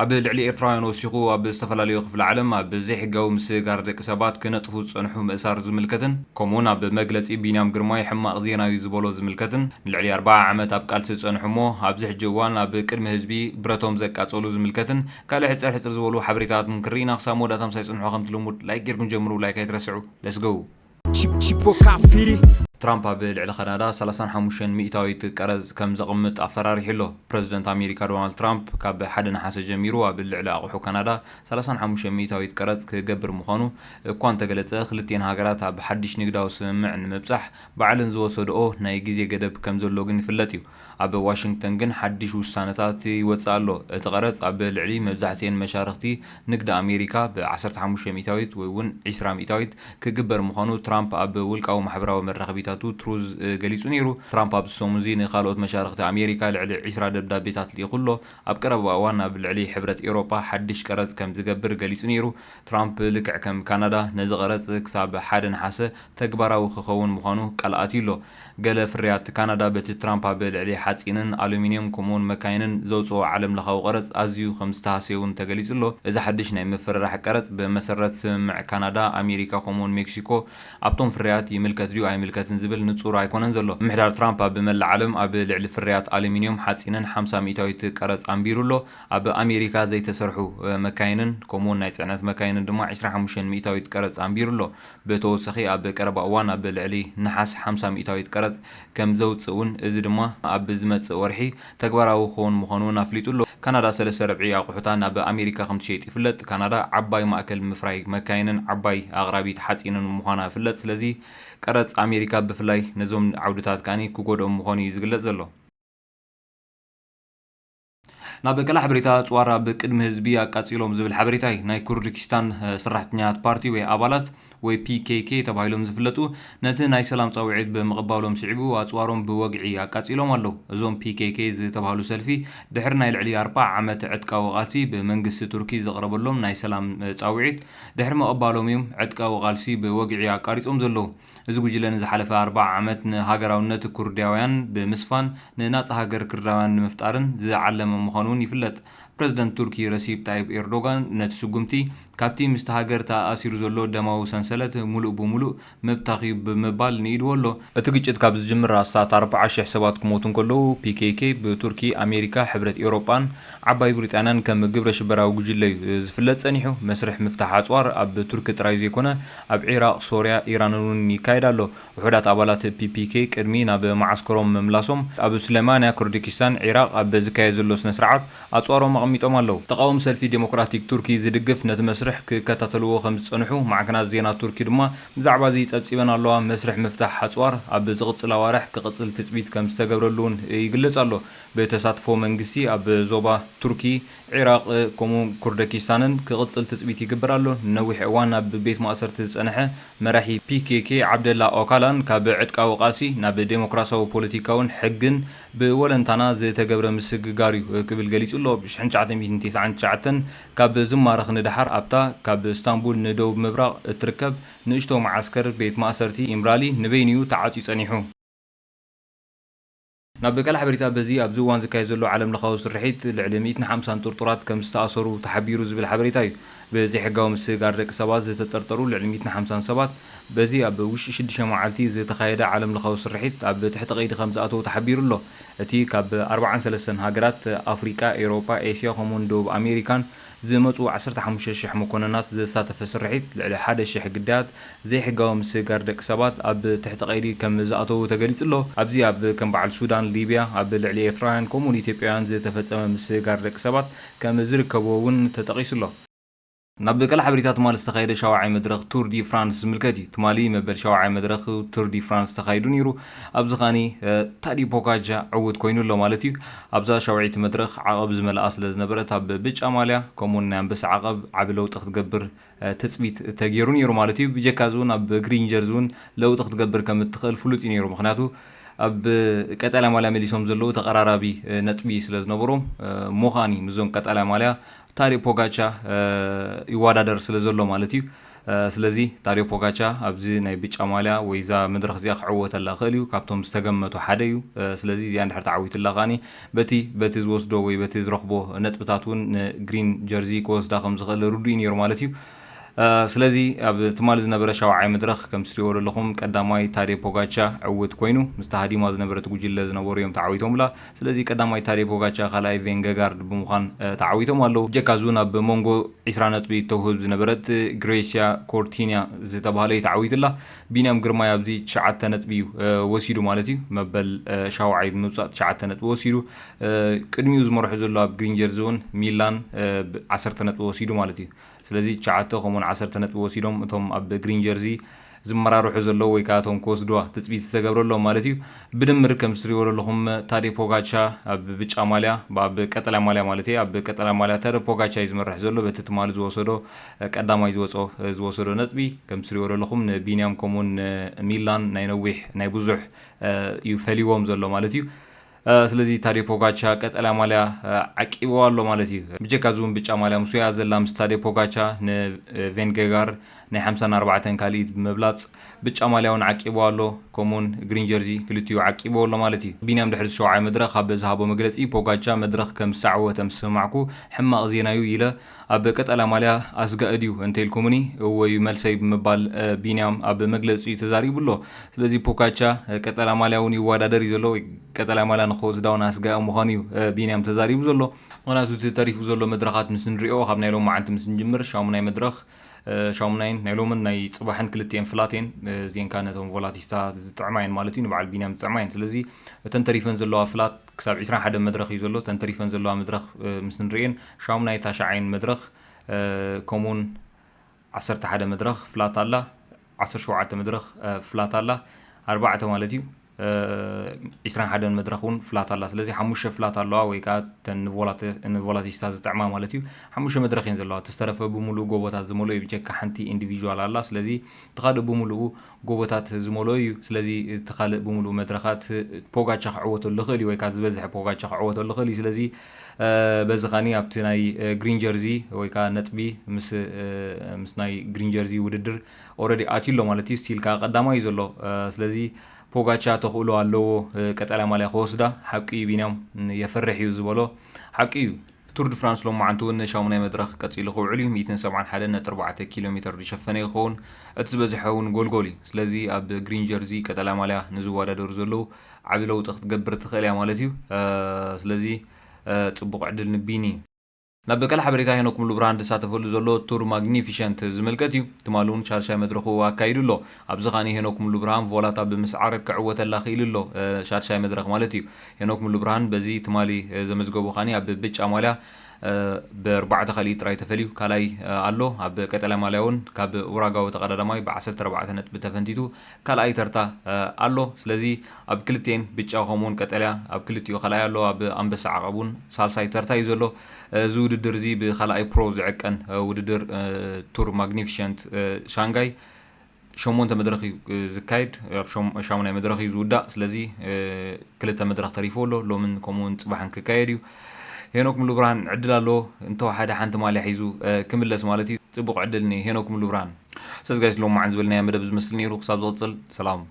ኣብ ልዕሊ ኤርትራውያን ወሲኹ ኣብ ዝተፈላለዩ ክፍለ ዓለም ኣብ ዘይሕጋዊ ምስግጋር ደቂ ሰባት ክነጥፉ ዝጸንሑ ምእሳር ዝምልከትን ከምኡውን ኣብ መግለጺ ቢንያም ግርማይ ሕማቕ ዜና እዩ ዝበሎ ዝምልከትን ንልዕሊ ኣርብዓ ዓመት ኣብ ቃልሲ ዝጸንሑ እሞ ኣብዚ ሕጂ እዋን ኣብ ቅድሚ ህዝቢ ብረቶም ዘቃጸሉ ዝምልከትን ካልእ ሕጽር ሕጽር ዝበሉ ሓበሬታትን ክርኢና ክሳብ መወዳእታ ምሳይ ጽንሑ። ከምቲ ልሙድ ላይክ ጌርኩም ጀምሩ። ላይክ ኣይትረስዑ። Let's go። Chip- Chipoka Firi. ትራምፕ ኣብ ልዕሊ ካናዳ ሰላሳን ሓሙሽተን ሚእታዊት ቀረጽ ከም ዘቕምጥ ኣፈራሪሑ ኣሎ። ፕረዚደንት ኣሜሪካ ዶናልድ ትራምፕ ካብ ሓደ ነሓሰ ጀሚሩ ኣብ ልዕሊ ኣቑሑ ካናዳ ሰላሳን ሓሙሽተን ሚእታዊት ቀረጽ ክገብር ምዃኑ እኳ እንተገለጸ፣ ክልቲኤን ሃገራት ኣብ ሓድሽ ንግዳዊ ስምምዕ ንምብጻሕ ባዕለን ዝወሰድኦ ናይ ግዜ ገደብ ከም ዘሎ ግን ይፍለጥ እዩ። ኣብ ዋሽንግተን ግን ሓድሽ ውሳነታት ይወጽእ ኣሎ። እቲ ቀረጽ ኣብ ልዕሊ መብዛሕትኤን መሻርኽቲ ንግዲ ኣሜሪካ ብ ዓሰርተ ሓሙሽተ ሚእታዊት ወይ እውን ዕስራ ሚእታዊት ክግበር ምዃኑ ትራምፕ ኣብ ውልቃዊ ማሕበራዊ መራኸቢታቱ ትሩዝ፣ እ፣ ገሊጹ ነይሩ። ትራምፕ ኣብዚ ሰሙን እዚ ንኻልኦት መሻርኽቲ ኣሜሪካ ልዕሊ ዕስራ ደብዳቤታት ልኢኹ ኣሎ። ኣብ ቀረባ እዋን ኣብ ልዕሊ ሕብረት ኤውሮጳ ሓድሽ ቀረጽ ከም ዝገብር ገሊጹ ነይሩ። ትራምፕ ልክዕ ከም ካናዳ ነዚ ቀረጽ ክሳብ ሓደ ነሓሰ ተግባራዊ ክኸውን ምዃኑ ቃል ኣትዩ ኣሎ። ገለ ፍርያት ካናዳ በቲ ትራምፕ ኣብ ልዕሊ ሓጺንን ኣሉሚንየም ከምኡውን መካይንን ዘውጽኦ ዓለም ለኻዊ ቀረጽ ኣዝዩ ከም ዝተሃሰየ እውን ተገሊጹ ኣሎ። እዚ ሓድሽ ናይ ምፍርራሕ ቀረጽ ብመሰረት ስምምዕ ካናዳ፣ ኣሜሪካ ከምኡውን ሜክሲኮ ኣብቶም ፍርያት ይምልከት ድዩ ኣይምልከትን ዝብል ንጹር ኣይኮነን ዘሎ። ምምሕዳር ትራምፕ ኣብ መላእ ዓለም ኣብ ልዕሊ ፍርያት ኣሉሚንየም ሓጺንን ሓምሳ ሚእታዊት ቀረጽ ኣንቢሩ ኣሎ። ኣብ ኣሜሪካ ዘይተሰርሑ፣ እ፣ መካይንን ከምኡውን ናይ ጽዕነት መካይንን ድማ ዕስራ ሓሙሽተ ሚእታዊት ቀረጽ ኣንቢሩ ኣሎ። ብተወሳኺ ኣብ ቀረባ እዋን ኣብ ልዕሊ ነሓስ ሓምሳ ሚእታዊት ቀረጽ ከም ዘውጽእ እውን፣ እዚ ድማ ኣብ ዝመጽእ ወርሒ ተግባራዊ ክኸውን ምዃኑ እውን ኣፍሊጡ ኣሎ። ካናዳ ሰለስተ ረብዒ ኣቑሑታ ናብ ኣሜሪካ ከም ትሸይጥ ይፍለጥ። ካናዳ ዓባይ ማእከል ምፍራይ መካይንን ዓባይ ኣቕራቢት ሓጺንን ምዃና ይፍለጥ። ስለዚ ቀረጽ ኣሜሪካ ብፍላይ ነዞም ዓውድታት ከኣ ክጎድኦም ምዃኑ እዩ ዝግለጽ ዘሎ። ናብ ቀላ ሓበሬታ ኣጽዋር ኣብ ቅድሚ ህዝቢ ኣቃጺሎም ዝብል ሓበሬታ እዩ። ናይ ኩርድኪስታን፣ እ፣ ሰራሕተኛታት ፓርቲ ወይ ኣባላት ወይ ፒ ኬ ኬ ተባሂሎም ዝፍለጡ ነቲ ናይ ሰላም ጻውዒት ብምቕባሎም ስዒቡ ኣጽዋሮም ብወግዒ ኣቃጺሎም ኣለዉ። እዞም ፒ ኬ ኬ ዝተባህሉ ሰልፊ ድሕሪ ናይ ልዕሊ ኣርብዓ ዓመት ዕጥቃዊ ቃልሲ ብመንግስቲ ቱርኪ ዝቕረበሎም ናይ ሰላም፣ እ፣ ጻውዒት ድሕሪ ምቕባሎም እዮም ዕጥቃዊ ቃልሲ ብወግዒ ኣቃሪጾም ዘለዉ። እዚ ጉጅለ ንዝሓለፈ ኣርብዓ ዓመት ንሃገራውነት ኩርዳውያን ብምስፋን ንናጻ ሃገር ክርዳውያን ንምፍጣርን ዝዓለመ ምዃኑ እውን ይፍለጥ። ፕረዚደንት ቱርኪ ረሲፕ ጣይብ ኤርዶጋን ነቲ ስጉምቲ ካብቲ ምስቲ ሃገር ተኣሲሩ ዘሎ ደማዊ ሰንሰለት ሙሉእ ብሙሉእ ምብታኽ እዩ ብምባል ንኢድዎ ኣሎ። እቲ ግጭት ካብ ዝጅምር ኣስታት ኣርብዓ ሽሕ ሰባት ክሞቱ እንከለዉ፣ ፒ ኬ ኬ ብቱርኪ፣ ኣሜሪካ፣ ሕብረት ኤውሮጳን ዓባይ ብሪጣንያን ከም ግብረ ሽበራዊ ጉጅለ እዩ ዝፍለጥ ጸኒሑ። መስርሕ ምፍታሕ ኣጽዋር ኣብ ቱርኪ ጥራይ ዘይኮነ፣ ኣብ ዒራቕ፣ ሶርያ፣ ኢራንን እውን ይካየድ ኣሎ። ውሑዳት ኣባላት ፒ ፒ ኬ ቅድሚ ናብ መዓስከሮም ምምላሶም፣ ኣብ ሱሌማንያ፣ ኩርዲኪስታን፣ ዒራቕ ኣብ ዝካየድ ዘሎ ስነ ስርዓት ኣጽዋሮም ኣቐሚጦም ኣለዉ። ተቓወምቲ ሰልፊ ዴሞክራቲክ ቱርኪ ዝድግፍ ነቲ መስርሕ ክከታተልዎ ከም ዝጸንሑ ማዕከናት ዜና ቱርኪ ድማ ብዛዕባ እዚ ጸብጺበን ኣለዋ። መስርሕ ምፍታሕ ኣጽዋር ኣብ ዝቕጽል ኣዋርሕ ክቕጽል ትጽቢት ከም ዝተገብረሉ እውን ይግለጽ ኣሎ። ብተሳትፎ መንግስቲ ኣብ ዞባ ቱርኪ፣ ዒራቕ፣ ከምኡ ኩርደኪስታንን ክቕጽል ትጽቢት ይግበር ኣሎ። ንነዊሕ እዋን ኣብ ቤት ማእሰርቲ ዝጸንሐ መራሒ ፒ ኬ ኬ ዓብደላ ኦካላን ካብ ዕጥቃዊ ቃልሲ ናብ ዴሞክራሲያዊ ፖለቲካውን ሕግን ብወለንታና ዝተገብረ ምስግጋር እዩ ክብል ገሊጹ ኣሎ። ብ ሽሕን ትሽዓተ ሚእትን ተስዓን ትሽዓተን ካብ ዝማረኽ ንደሓር ኣብታ ካብ ስታንቡል ንደቡብ ምብራቕ እትርከብ ንእሽቶ መዓስከር ቤት ማእሰርቲ ኢምራሊ ንበይኑ እዩ ተዓጽዩ ጸኒሑ። ናብ ካልእ ሓበሬታ፣ በዚ ኣብዚ እዋን ዝካየድ ዘሎ ዓለም ለኻዊ ስርሒት ልዕሊ ሚእትን ሓምሳን ጥርጡራት ከም ዝተኣሰሩ ተሓቢሩ ዝብል ሓበሬታ እዩ። ብዘይሕጋዊ ምስግጋር ደቂ ሰባት ዝተጠርጠሩ ልዕሊ ሚእትን ሓምሳን ሰባት በዚ ኣብ ውሽጢ ሽዱሽተ መዓልቲ ዝተኻየደ ዓለም ለኻዊ ስርሒት ኣብ ትሕቲ ቀይዲ ከም ዝኣተዉ ተሓቢሩ ኣሎ። እቲ ካብ ኣርብዓን ሰለስተን ሃገራት ኣፍሪቃ፣ ኤውሮጳ፣ ኤስያ ከምኡውን ደቡብ ኣሜሪካን ዝመጹ ዓሰርተ ሓሙሽተ ሽሕ መኮነናት ዘሳተፈ ስርሒት ልዕሊ ሓደ ሽሕ ግዳያት ዘይሕጋዊ ምስግጋር ደቂ ሰባት ኣብ ትሕቲ ቀይዲ ከም ዝኣተዉ ተገሊጹ ኣሎ። ኣብዚ ኣብ ከም በዓል ሱዳን፣ ሊብያ፣ ኣብ ልዕሊ ኤርትራውያን ከምኡውን ኢትዮጵያውያን ዝተፈጸመ ምስግጋር ደቂ ሰባት ከም ዝርከብዎ እውን ተጠቒሱ ኣሎ። ናብ ገለ ሓበሬታ ትማሊ ዝተኻየደ ሻውዓይ መድረኽ ቱር ዲ ፍራንስ ዝምልከት እዩ። ትማሊ መበል ሻውዓይ መድረኽ ቱር ዲ ፍራንስ ተኻይዱ ነይሩ። ኣብዚ ኸኣኒ፣ እ፣ ታዲ ፖጋቻ ዕዉት ኮይኑ ኣሎ ማለት እዩ። ኣብዛ ሻውዒት መድረኽ ዓቐብ ዝመልኣ ስለ ዝነበረት ኣብ ብጫ ማልያ ከምኡውን ናይ ኣንበሳ ዓቐብ ዓቢ ለውጢ ክትገብር፣ እ፣ ትጽቢት ተገይሩ ነይሩ ማለት እዩ። ብጀካ እዚ እውን ኣብ ግሪንጀርዝ እውን ለውጢ ክትገብር ከም እትኽእል ፍሉጥ እዩ ነይሩ። ምኽንያቱ ኣብ ቀጠልያ ማልያ መሊሶም ዘለዉ ተቐራራቢ፣ እ፣ ነጥቢ ስለ ዝነበሮም፣ እ፣ ምዃን እዩ ምስዞም ቀጠልያ ማልያ ታዲ ፖጋቻ፣ እ፣ ይወዳደር ስለ ዘሎ ማለት እዩ። ስለዚ ታድዮ ፖጋቻ ኣብዚ ናይ ብጫ ማልያ ወይ እዛ መድረኽ እዚኣ ክዕወተላ ክእል እዩ፣ ካብቶም ዝተገመቱ ሓደ እዩ። ስለዚ እዚኣ እንድሕር ተዓዊትላ ከዓኒ በቲ በቲ ዝወስዶ ወይ በቲ ዝረኽቦ ነጥብታት እውን ንግሪን ጀርዚ ክወስዳ ከም ዝኽእል ርዱእ እዩ ነይሩ ማለት እዩ። ስለዚ ኣብ ትማሊ ዝነበረ ሻውዓይ መድረኽ ከም ትሪእዎ ዘለኹም ቀዳማይ ታዴ ፖጋቻ ዕውት ኮይኑ ምስቲ ሃዲማ ዝነበረት ጉጅለ ዝነበሩ እዮም ተዓዊቶምላ። ስለዚ ቀዳማይ ታዴ ፖጋቻ፣ ካልኣይ ቬንገጋርድ ብምዃን ተዓዊቶም ኣለዉ። ጀካ ዙን ኣብ መንጎ ዒስራ ነጥቢ ተውህብ ዝነበረት ግሬስያ ኮርቲንያ ዝተባህለ እዩ ተዓዊትላ። ቢንያም ግርማይ ኣብዚ ትሽዓተ ነጥቢ እዩ ወሲዱ ማለት እዩ። መበል ሻውዓይ ብምውፃእ ትሽዓተ ነጥቢ ወሲዱ። ቅድሚኡ ዝመርሑ ዘሎ ኣብ ግሪን ጀርዚ እውን ሚላን ዓሰርተ ነጥቢ ወሲዱ ማለት እዩ። ስለዚ ትሽዓተ ከምኡውን ዓሰርተ ነጥቢ ወሲዶም እቶም ኣብ ግሪን ጀርዚ ዝመራርሑ ዘለዉ ወይ ከዓ እቶም ክወስድዋ ትፅቢት ዝተገብረሎም ማለት እዩ። ብድምር ከም ትሪእዎ ዘለኹም ታዴ ፖጋቻ ኣብ ብጫ ማልያ፣ ኣብ ቀጠልያ ማልያ ማለት እዩ፣ ኣብ ቀጠልያ ማልያ ታዴ ፖጋቻ እዩ ዝመርሕ ዘሎ በቲ ትማሊ ዝወሰዶ ቀዳማይ ዝወጾ ዝወሰዶ ነጥቢ። ከም ትሪእዎ ዘለኹም ንቢንያም ከምኡውን ንሚላን ናይ ነዊሕ ናይ ብዙሕ እዩ ፈሊዎም ዘሎ ማለት እዩ። ስለዚ ታዴ ፖጋቻ ቀጠልያ ማልያ ዓቂብዎ ኣሎ ማለት እዩ። ብጀካ እዚ እውን ብጫ ማልያ ምስ እያ ዘላ ምስ ታዴ ፖጋቻ ንቬንገጋር ናይ ሓምሳን ኣርባዕተን ካልኢት ብምብላፅ ብጫ ማልያ እውን ዓቂብዎ ኣሎ። ከምኡውን ግሪን ጀርዚ ክልቲኡ ዓቂብዎ ኣሎ ማለት እዩ። ቢንያም ድሕሪ ሸውዓይ መድረኽ ኣብ ዝሃቦ መግለፂ ፖጋቻ መድረኽ ከም ዝተዓወተ ምስ ሰማዕኩ ሕማቕ ዜና እዩ ኢለ ኣብ ቀጠልያ ማልያ ኣስጋእ ድዩ እንተኢልኩምኒ እወ እዩ መልሰይ ብምባል ቢንያም ኣብ መግለፂኡ ተዛሪቡ ኣሎ። ስለዚ ፖጋቻ ቀጠልያ ማልያ እውን ይወዳደር እዩ ዘሎ። ቀጠልያ ማልያ ንክወስዳ እውን ኣስጋእ ምዃኑ እዩ ቢንያም ተዛሪቡ ዘሎ። ምክንያቱ እቲ ተሪፉ ዘሎ መድረኻት ምስ ንሪኦ ካብ ናይ ሎም መዓልቲ ምስ ንጅምር ሻሙናይ መድረኽ ሻሙናይን ናይ ሎምን ናይ ፅባሕን ክልቲኤን ፍላት እየን። እዚአን ከዓ ነቶም ቮላቲስታ ዝጥዕማ እየን ማለት እዩ፣ ንበዓል ቢንያም ዝጥዕማ እየን። ስለዚ እተን ተሪፈን ዘለዋ ፍላት ክሳብ ዒስራን ሓደን መድረኽ እዩ ዘሎ። እተን ተሪፈን ዘለዋ መድረኽ ምስ ንርእየን ሻሙናይ ታሽዓይን መድረኽ ከምኡውን ዓሰርተ ሓደ መድረኽ ፍላት ኣላ፣ ዓሰርተ ሸውዓተ መድረኽ ፍላት ኣላ፣ ኣርባዕተ ማለት እዩ። ዒስራን ሓደን መድረኽ እውን ፍላት ኣላ። ስለዚ ሓሙሽተ ፍላት ኣለዋ ወይ ከዓ እተን ንቮላቲስታ ዝጥዕማ ማለት እዩ። ሓሙሽተ መድረኽ እየን ዘለዋ። እቲ ዝተረፈ ብምሉእ ጎቦታት ዝመልኦ እዩ፣ ብጀካ ሓንቲ ኢንዲቪዥዋል ኣላ። ስለዚ እቲ ካልእ ብምሉኡ ጎቦታት ዝመልኦ እዩ። ስለዚ እቲ ካልእ ብምሉኡ መድረኻት ፖጋቻ ክዕወተሉ ይኽእል እዩ ወይ ከዓ ዝበዝሐ ፖጋቻ ክዕወተሉ ይኽእል እዩ። ስለዚ በዚ ኸኒ ኣብቲ ናይ ግሪን ጀርዚ ወይ ከዓ ነጥቢ ምስ ምስ ናይ ግሪን ጀርዚ ውድድር ኦረዲ ኣትዩ ኣሎ ማለት እዩ። ስቲል ከዓ ቀዳማይ እዩ ዘሎ። ስለዚ ፖጋቻ ተኽእሎ ኣለዎ ቀጠልያ ማልያ ክወስዳ። ሓቂ እዩ ቢንያም የፈርሕ እዩ ዝበሎ ሓቂ እዩ። ቱር ድ ፍራንስ ሎማዓንቲ እውን ሻሙናይ መድረኽ ቀፂሉ ክውዕል እዩ። ሚእትን ሰብዓን ሓደን ነጥቢ ኣርባዕተ ኪሎ ሜትር ዝሸፈነ ይኸውን። እቲ ዝበዝሐ እውን ጎልጎል እዩ። ስለዚ ኣብ ግሪን ጀርዚ ቀጠልያ ማልያ ንዝወዳደሩ ዘለዉ ዓቢ ለውጢ ክትገብር ትኽእል እያ ማለት እዩ። ስለዚ ፅቡቕ ዕድል ንቢኒ። ናብ ቀል ሓበሬታ ሄኖክ ሙሉ ብርሃን ዝሳተፈሉ ዘሎ ቱር ማግኒፊሸንት ዝምልከት እዩ። ትማሊ እውን ሻድሻይ መድረኹ ኣካይዱ ኣሎ። ኣብዚ ኻኒ ሄኖክ ሙሉ ብርሃን ቮላታ ብምስዓር ክዕወተላ ክኢሉ ኣሎ። ሻድሻይ መድረኽ ማለት እዩ። ሄኖክ ሙሉ ብርሃን በዚ ትማሊ ዘመዝገቡ ኻኒ ኣብ ብጫ ማልያ ብኣርባዕተ ካልኢት ጥራይ ተፈልዩ ካልኣይ ኣሎ። ኣብ ቀጠልያ ማልያ እውን ካብ ኡራጋዊ ተቐዳዳማይ ብዓሰርተ ኣርባዕተ ነጥቢ ተፈንቲቱ ካልኣይ ተርታ ኣሎ። ስለዚ ኣብ ክልቲኤን ብጫ ከምኡውን ቀጠልያ ኣብ ክልቲኡ ካልኣይ ኣሎ። ኣብ ኣንበሳ ዓቐብ እውን ሳልሳይ ተርታ እዩ ዘሎ። እዚ ውድድር እዚ ብካልኣይ ፕሮ ዝዕቀን ውድድር ቱር ማግኒፊሸንት ሻንጋይ ሸሞንተ መድረኽ እዩ ዝካየድ። ኣብ ሻሙናይ መድረኽ እዩ ዝውዳእ። ስለዚ ክልተ መድረኽ ተሪፎ ኣሎ። ሎምን ከምኡውን ፅባሕን ክካየድ እዩ። ሄኖክ ሙሉ ብርሃን ዕድል ኣለዎ። እንተወሓደ ሓንቲ ማልያ ሒዙ ክምለስ ማለት እዩ። ፅቡቕ ዕድል ንሄኖክ ሙሉ ብርሃን። ሰዝጋይስ ሎም መዓን ዝበልናዮ መደብ ዝመስል ነይሩ። ክሳብ ዝቕፅል ሰላም።